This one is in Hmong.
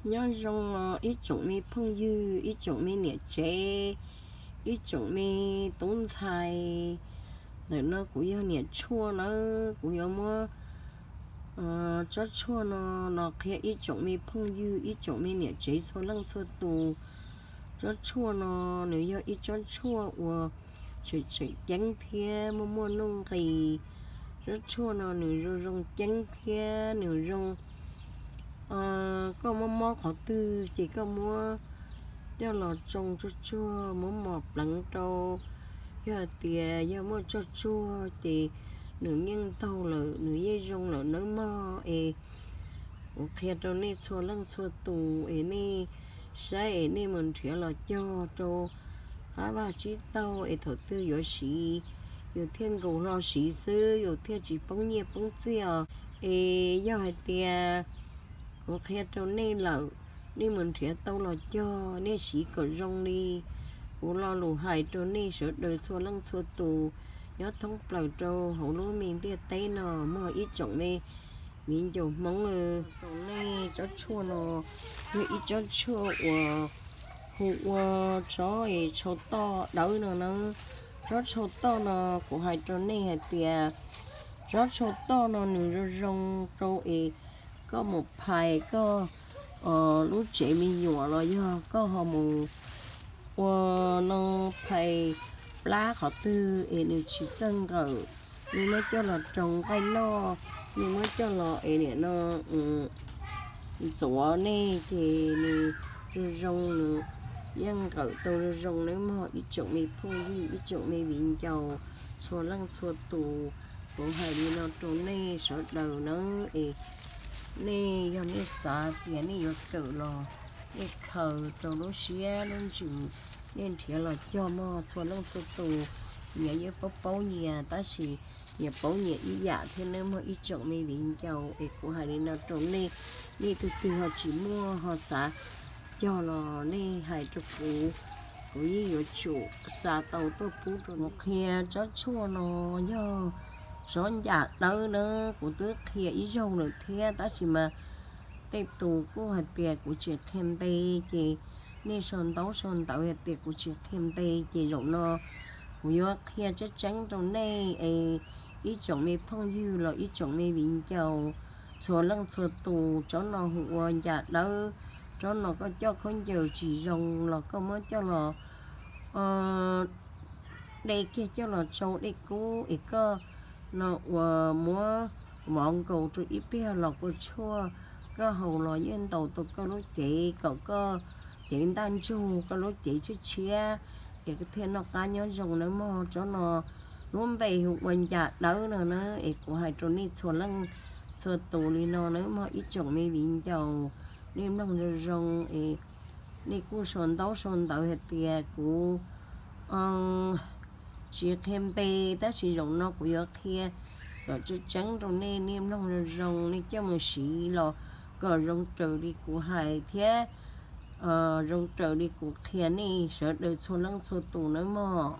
Nyob zoo os ib tsoom me phooj ywg, ib tsoom me niam tsev, ib tsoom me tub ntxhais. Ntawm no kuv yog niam tshuaj nawb, kuv yuav muab tsob tshuaj no los qhia ib tsoom me phooj ywg, ib tsoom me niam tsev txhua leej txhua tus. Tsob tshuaj no nws yog ib tsob tshuaj uas tseem tseem ceeb thiab muaj muaj nuj nqis. Tsob tshuaj no nws zoo zoo ceeb thiab nws zoo, koj mob mob qhov twg ces koj muab coj los tsoo tsuag tsuag, muab mos pleev rau. Yog hais tias yog muaj tsog tsuag ces nws yeej ntaug lawm, nws yeej zoo lawm nawb mog. Es kuv qhia rau nej txhua leej txhua tus es nej saib es nej mus nrhiav los cog rau qab vaj tsib taug es thaum twg yuav siv yus thiaj nkaus hlo siv xwb, yus thiaj tsis poob nyiaj poob txiaj os. Es yog hais tias kuv qhia rau nej lawm, nej mus nrhiav tau los cog, nej siv kom zoo li kuv lo lus hais rau nej sawv daws txhua leej txhua tus nyob thoob plaws rau hauv lub me ntiaj teb no mog ib tsoom me viv ncaus Hmoob. Rau nej tsob tshuaj no yog ib tsob tshuaj uas hu ua tsob tshau toj dawb no na. Tsob tshau toj no kuv hais rau nej hais tias tsob tshau toj no nws zoo zoo rau es koj mus phais koj lub tsev me nyuam los yog koj ho mus ua no phais plab qhov twg es nws tsis txawj nqawm, nej muab coj los rau nqaij noj, nej muab coj los es nim no ntxuav nej ces nws zoo zoo, nws yeej nqawm tau zoo zoo nawb mog ib tsoom me phooj ywg, ib tsoom me viv ncaus txhua leej txhua tus. Kuv hais li no rau nej sawv daws nawb es nej yog nej xav tias nej yuav kawm los nej khaws rau lub siab lub ntsws, nej nrhiav los cog mog txhua leej txhua tus. Nyias yeej paub paub nyias tab sis nyias paub nyias ib yam thiab nawb mog ib tsoom me viv ncaus. Es kuv hais li no rau nej, nej tus twg ho tsis muaj ho xav cog los nej hais rau kuv, kuv yeej yuav tsum xa tau tuaj pub rau. Kuv qhia tsob tshuaj no yog tsob ncas dawb na, kuv twb qhia ib zaug lawm thiab tab sis mas tej tus kuj hais tias kuv tsis qhia npe ces nej sau ntaub sau ntawv hais tias kuv tsis qhia npe ces zaum no kuv yuav qhia tseeb tseeb rau nej es ib tsoom me phooj ywg los ib tsoom me viv ncaus txhua leej txhua tus. Tsob no hu ua ncas dawb, tsob no koj coj khaub ncaws tsis zoo los koj muab coj los de kiag coj los tsau dej kub es koj no uas muab mov nkaus rau ib pliag los kua tshuaj, koj haus los yeej ntaus tau koj lub cev kom koj cev ntaj ntsug koj lub cev tshiab tshiab es koj thiaj noj qab nyob zoo nawb mog. Tsob no lub npe hu ua ncas dawb no na es kuv hais rau nej txhua leej txhua tus li no nawb mog ib tsoom me viv ncaus. Nej mloog zoo zoo es nej kuj sau ntaub sau ntawv hais tias kuv tsis qhia npe tab sis zaum no kuv yuav qhia kom tseeb tseeb rau nej, nej mloog zoo zoo, nej coj mus siv los kom zoo raws li kuv hais thiab zoo raws li kuv qhia nej sawv daws txhua leej txhua tus nawb mog.